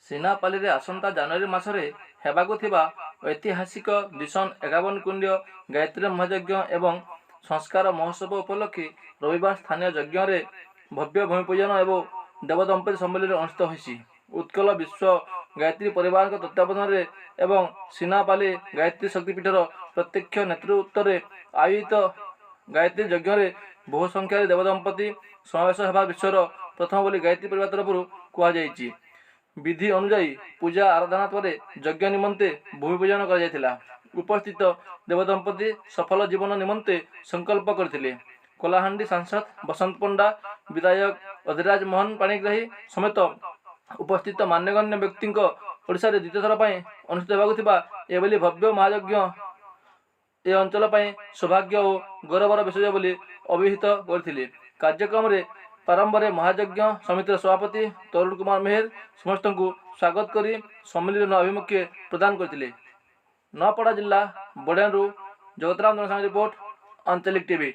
ସିନାପାଲିରେ ଆସନ୍ତା ଜାନୁଆରୀ ମାସରେ ହେବାକୁ ଥିବା ଐତିହାସିକ 251 କୁଣ୍ଡୀୟ ଗାୟତ୍ରୀ ମହାଯଜ୍ଞ ଏବଂ ସଂସ୍କାର ମହୋତ୍ସବ ଉପଲକ୍ଷେ ରବିବାର ସ୍ଥାନୀୟ ଯଜ୍ଞରେ ଭବ୍ୟ ଭୂମିପୂଜନ ଏବଂ ଦେବଦମ୍ପତି ସମ୍ମିଳନୀ ଅନୁଷ୍ଠିତ ହୋଇଛି। ଉତ୍କଳ ବିଶ୍ୱ ଗାୟତ୍ରୀ ପରିବାରଙ୍କ ତତ୍ତ୍ୱାବଧାନରେ ଏବଂ ସିନାପାଲି ଗାୟତ୍ରୀ ଶକ୍ତିପୀଠର ପ୍ରତ୍ୟକ୍ଷ ନେତୃତ୍ୱରେ ଆୟୋଜିତ ଗାୟତ୍ରୀ ଯଜ୍ଞରେ ବହୁ ସଂଖ୍ୟାରେ ଦେବଦମ୍ପତି ସମାବେଶ ହେବା ବିଶ୍ୱର ପ୍ରଥମ ବୋଲି ଗାୟତ୍ରୀ ପରିବାର ତରଫରୁ କୁହାଯାଇଛି। ବିଧି ଅନୁଯାୟୀ ପୂଜା ଆରାଧନା ପରେ ଯଜ୍ଞ ନିମନ୍ତେ ଭୂମି ପୂଜନ କରାଯାଇଥିଲା। ଉପସ୍ଥିତ ଦେବଦମ୍ପତି ସଫଳ ଜୀବନ ନିମନ୍ତେ ସଂକଳ୍ପ କରିଥିଲେ। କଳାହାଣ୍ଡି ସାଂସଦ ବସନ୍ତ ପଣ୍ଡା, ବିଧାୟକ ଅଧିରାଜ ମୋହନ ପାଣିଗ୍ରାହୀ ସମେତ ଉପସ୍ଥିତ ମାନ୍ୟଗଣ୍ୟ ବ୍ୟକ୍ତିଙ୍କ ଓଡ଼ିଶାରେ ଦ୍ୱିତୀୟ ଥର ପାଇଁ ଅନୁଷ୍ଠିତ ହେବାକୁ ଥିବା ଏଭଳି ଭବ୍ୟ ମହାଯଜ୍ଞ ଏ ଅଞ୍ଚଳ ପାଇଁ ସୌଭାଗ୍ୟ ଓ ଗୌରବର ବିଷୟ ବୋଲି ଅଭିହିତ କରିଥିଲେ। କାର୍ଯ୍ୟକ୍ରମରେ ପ୍ରାରମ୍ଭରେ ମହାଯଜ୍ଞ ସମିତିର ସଭାପତି ତରୁଣ କୁମାର ମେହେର ସମସ୍ତଙ୍କୁ ସ୍ୱାଗତ କରି ସମ୍ମିଳନୀର ଆଭିମୁଖ୍ୟ ପ୍ରଦାନ କରିଥିଲେ। ନୂଆପଡ଼ା ଜିଲ୍ଲା ବଡ଼େନରୁ ଜଗତରାମ ଦଳସାଙ୍ଗ ରିପୋର୍ଟ, ଆଞ୍ଚଳିକ ଟିଭି।